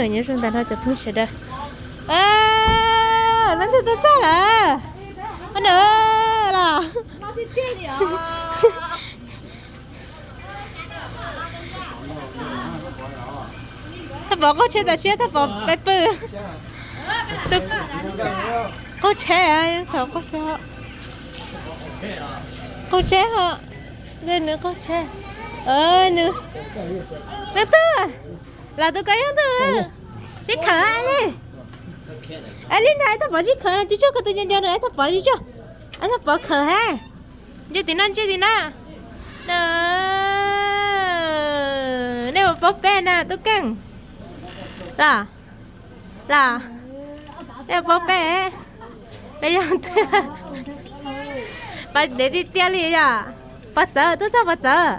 Nyob zoo ntawm no cov phooj ywg sawv daws, leej twg tuaj txog lawm? Ua nws los. Thaj Pov qaug tsheb tam sim, Thaj Pov peb pw. Qaug tsheb, qaug tsheb, qaug tsheb ho, nws qaug tsheb. Nws, nws twg los tus ko yog twg? Sib khawm li. Li ntawd Thaj Pov sib khawm, tsis tsuag koj tus nco nco na, Thaj Pov tsis tsuag. Thaj Pov khawm he. Ntsia tim no, ntsia tim no. Nej puas paub peb na, Tub Keej? Los, los, nej puas paub peb? Peb yog, pab ntev tiag tiag li yom. Pov txawv, tuaj txog pov txawv.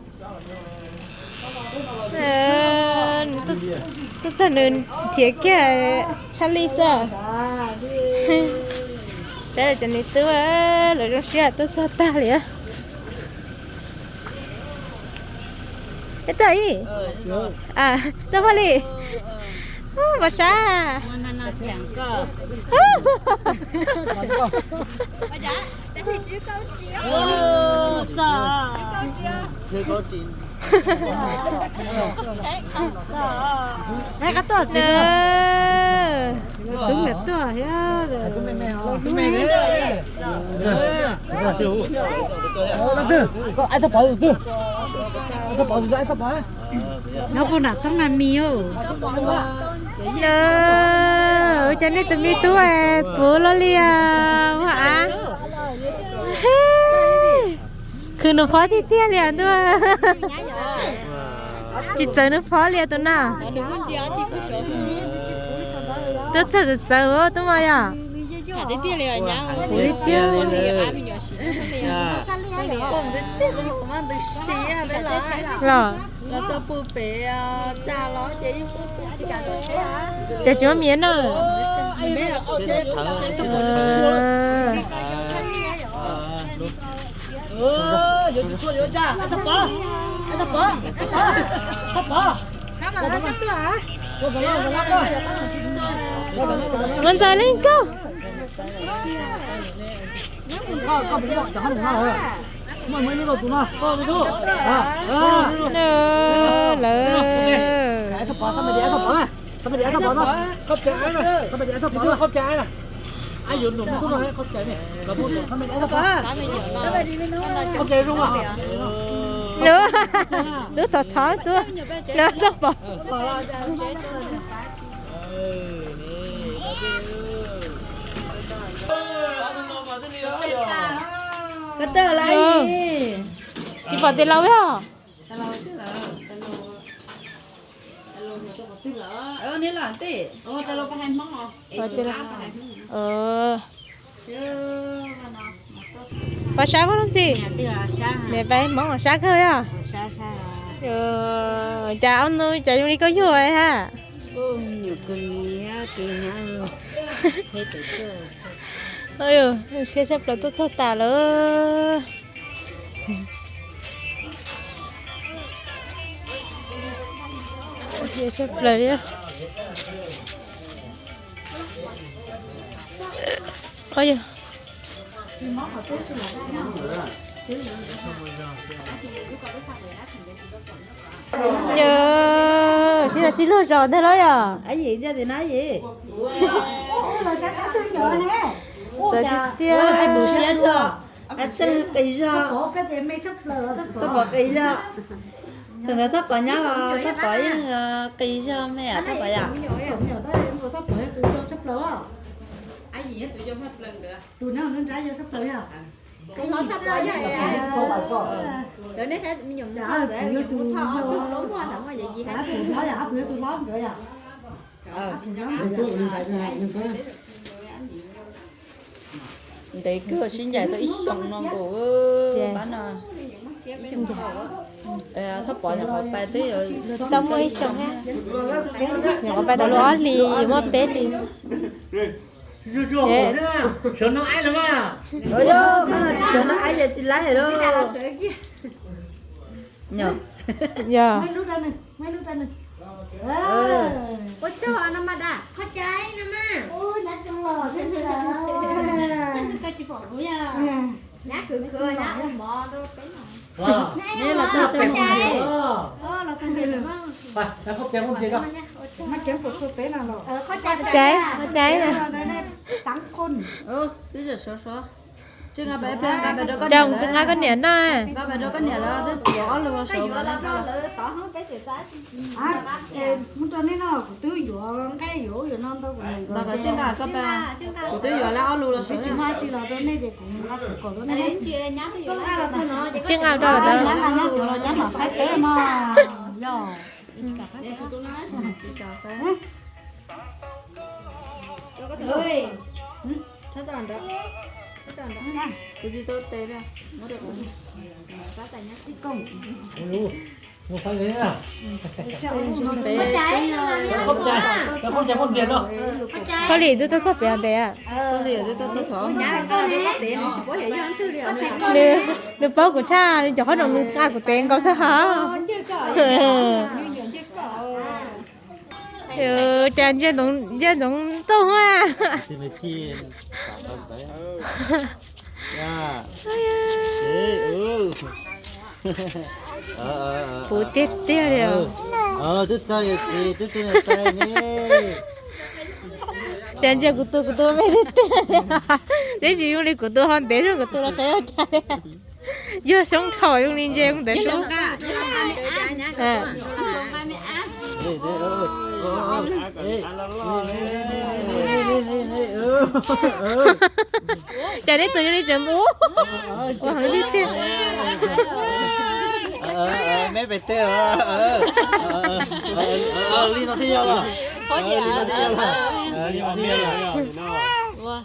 Tuaj txog nws nrhiav kiag tshaj lij xwb. Saib cov niam tub lawv zoo siab tuaj txog tag li. Tuaj ib, tuaj phob li. Pov Sab. Nyob puag nram toob na mis. Ua cas nej tus me tub puv loj li ua av. Khwv nws phob tiag tiag li ntuj. Tsis txawv nws phob li tus no. Tuaj txog txawv txawv tub mas yom. Puv tiag tiag. Los, ces tsis muaj miv na. Mus ntxawm leej koj. Lawv. Nws, nws thov thov tuaj, nws thov pom. Tsis pom tes laus yog. Pov Sab, pab lub ntxi. Niam pab Hmoob sab kawg yog. Cas ob nus cas zoo li koj yug ha. Siab tshaj plaws tuaj txog tas lawm. Tshaj plaws li. Yog sib, sib luag zos ntag los yog. Txawv tiag tiag. Qis zog, Thaj Pov qis zog. Thaum ntawd Thaj Pov nyob los Thaj Pov yeej qis zog me Thaj Pov yom. Ntev kawg, sib ncaim tau ib xyoos no nkaus. Pab no, Thaj Pov nyuam qhuav pais twb tau muaj ib xyoos, nyuam qhuav pais tau lub ob hlis yuav muaj peb hlis. Tsis sawv no aib yog tsis laib lawm. Yog. Ua tsaug no Caiv, caiv. Rau nqa koj niam noj. Kuv twb yuav ob lub los sawv. Tsij nqa rau lawm. Koj li twb tuaj txog pem ntev. Nws paub kuv tshaj, nws cov qhob noom nws nqa kuv tev nkaus xwb hos. Cas ntsia ntsoov tuaj a. Puv tiag tiag li. Cas ntsia kuv tus, kuv tus me tiag tiag li. Tab sis zoo li kuv tus ho ntev zog, kuv tus los saib ua cas li. Yog xyoob dhau zoo li ntsia zoo ntev xyoob. Cas neb tus zoo li tseem npua ua heev tiag tiag. Li no thiaj yog los. Li no thiaj yog los.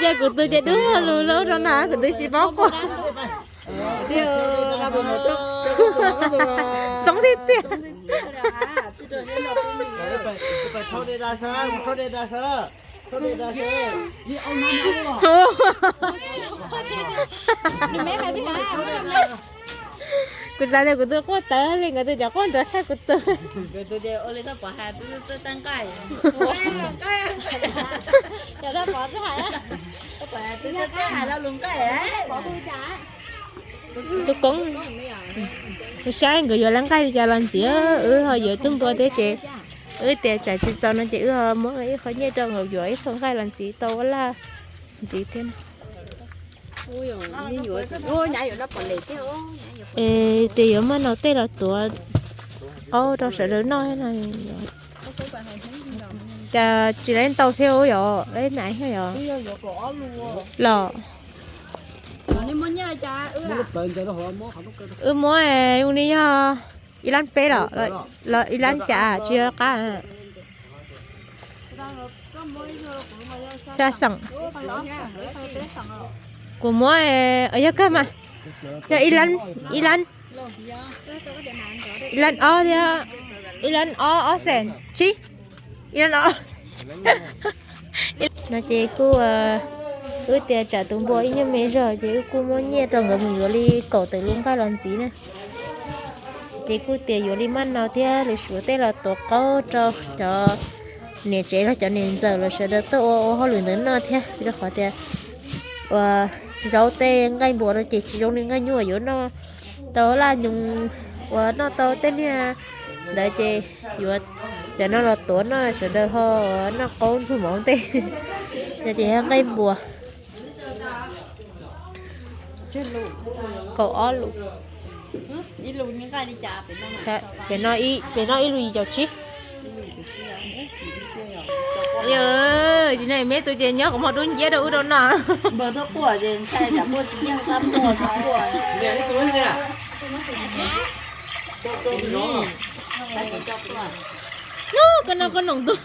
Yog kuv tus ces dub lug lug rau na, kuv tus tsis paub quaj. Xoob tiag tiag. Kuv xav tias kuv tus quaj tawv li nkawd tus cov quaj nrov sab kuv tus. Tus koob, kuv saib nkawd yuav lawv nqaij li cas los ntxiv, wb ho yuav tub npua thiab ces wb tias tsam tsis txaus no ces wb ho muab ib qho nyiaj rau nkawd yuav ib qho nqaij los ntxiv tau ua laj ntxiv thiab. Es tias yuav muab nau tej los tuav qaub rau sawv daws noj thiab no. Cas tsis lawv ntau thiab yom, lawv nai thiab yom. Los wb muab zoo li yog ib lab peb los, los ib lab cas tsis yog qab. Xya xeem. Kuv muab, yog kawg mas, yog ib lab, ib lab ob thiab, ib lab ob ob xeem tsib, ib lab ob. No ces kuj, wb tias tsam tus npua ib nyuag me zog ces wb kuj muab nyiaj rau nkawd mus yuav li kaum tawm lub nqaij los ntxiv na. Ces kuj tias yuav li maj nau thiab lwm suav tej los tuav qaub rau cov niam tsev los cov niam ntxawm los sawv daws tuaj ua ua hauj lwm ntawd noj thiab, rau qhov tias uas zaub tej nqaij npua no ces tsis zoo li nqaij nyuj uas yuav noj tau laj nyoos, uas noj tau tej niag ntawd ces yuav cov no los tuav noj sawv daws ho noj qaub ntxuag mov tej. No ces yog nqaij npua kaum ob lus. Pem no ib lus yim caum tsib. Tsis no me tus ces nyob qhov muag dub nciab rau ub rau no. Hnub koj noj koj noom tus,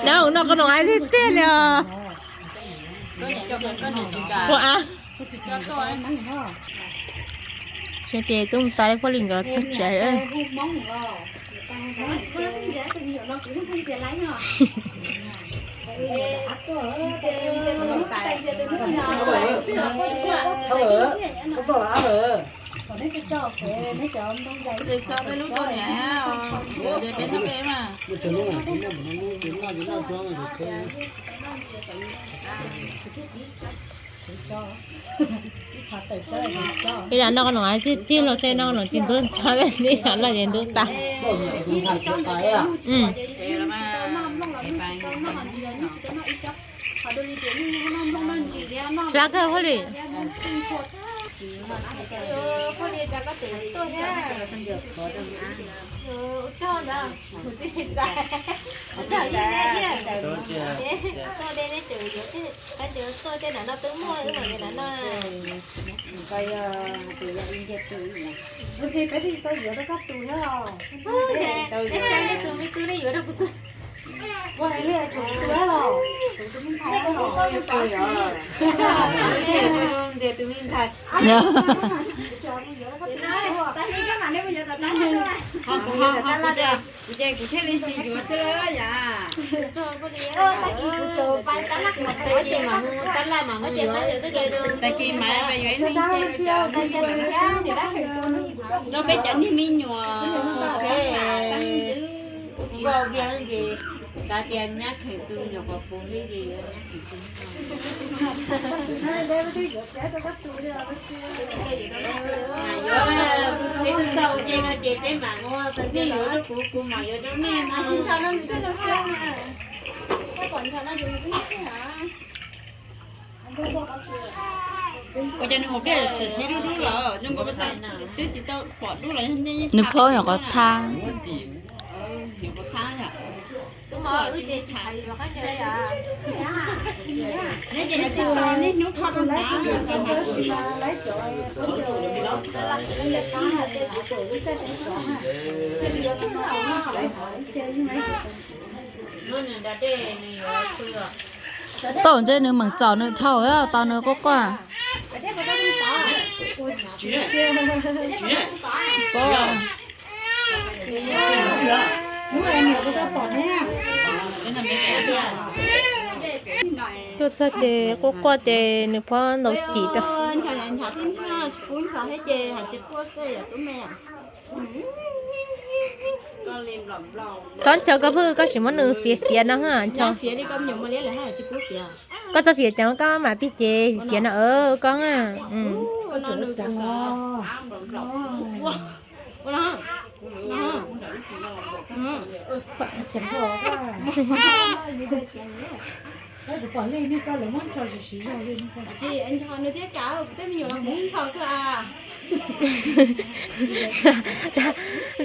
nab no koj noom ai tiag tiag li os. Ua a, ces tub mus tas li poj li nkawd los txog tsev. Txwm tso peb lub tuaj niam, ces peb noj peb mas. Ib yam noj no tij tij los tej no no tsis ntub tso li, ib yam noj ces ntub tas. Xav kawg hauj lwm. Tus ntxhais peb twb tau yuav rau koj tus thiab os. Peb saib nej tus me tub nej yuav rau kuv tus. Ua hais li tus tus los, tus tus me ntxhais los. Tus me ntxhais. Kuv ces kuv thiaj li tsis yuav xwb yam. Tag kis mas mus tab laj mas mus yuav. Tag kis mas peb yuav ib leeg. Rau peb cov niag me nyuam xeeb ntxwv ua vias ces xav tias nyab kheem tus nyuam qhuav puv li ces yuav, peb twb tau ua ke no ces peb mam ua, nej yuav rau kuv, kuv mam yuav rau nej no. Ua cas nws hauv pliaj txawm siv dub dub lawm, zoo nkaus twb tsis tau pom dub los. Nws phob nyuam qhuav thab. Tau ntshe nws meem txaus nws dhau tau nws quaj quaj. Tuaj txog ces quaj quaj ces nws phob ntaus cim rau. Koj nco koj pheej koj sim muab nws fiav fiav no, nco. Koj txo fiav ceev koj mam tig ces fiav no koj.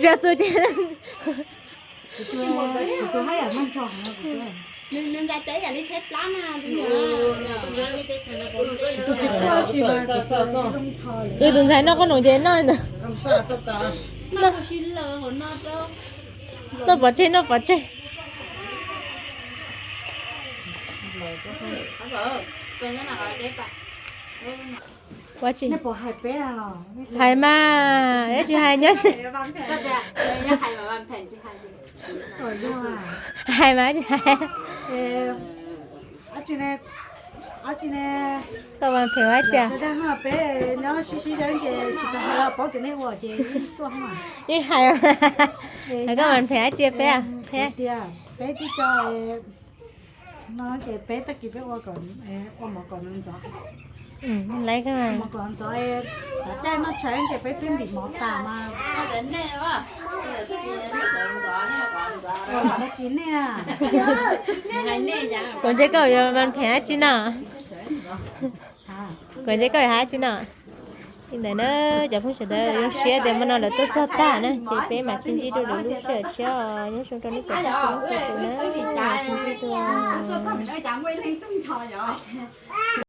Yog tus ces Wb tus ntxhais noj qhob noom ces noj ntawd. Noj pov tseg, noj pov tseg. Ua tsi? Hais mas, tsis hais nyob. Hais mas tsis hais. Tau mas phem dab tsi? Yeej hais, hais koj mas phem dab tsi peb phem. Peb twb cov no ces peb tag kis peb ua kom, ua mov kom ntxov. Lawv kom ntxov, tom caij noj tshais ces peb twb ntim mov tas mas. Tag kis nej, kuv ntse koj yuav mas phem dab tsi no. Kuv ntse koj yuav hais dab tsi no. Li ntawd na, cov phooj ywg sawv daws, zoo siab tias hmo no lawv tuaj txog tag na, ces peb mam sib ntsib dua lwm lub sij hawm tshiab os. Nyob zoo rau nej cov phooj ywg txhua tus na.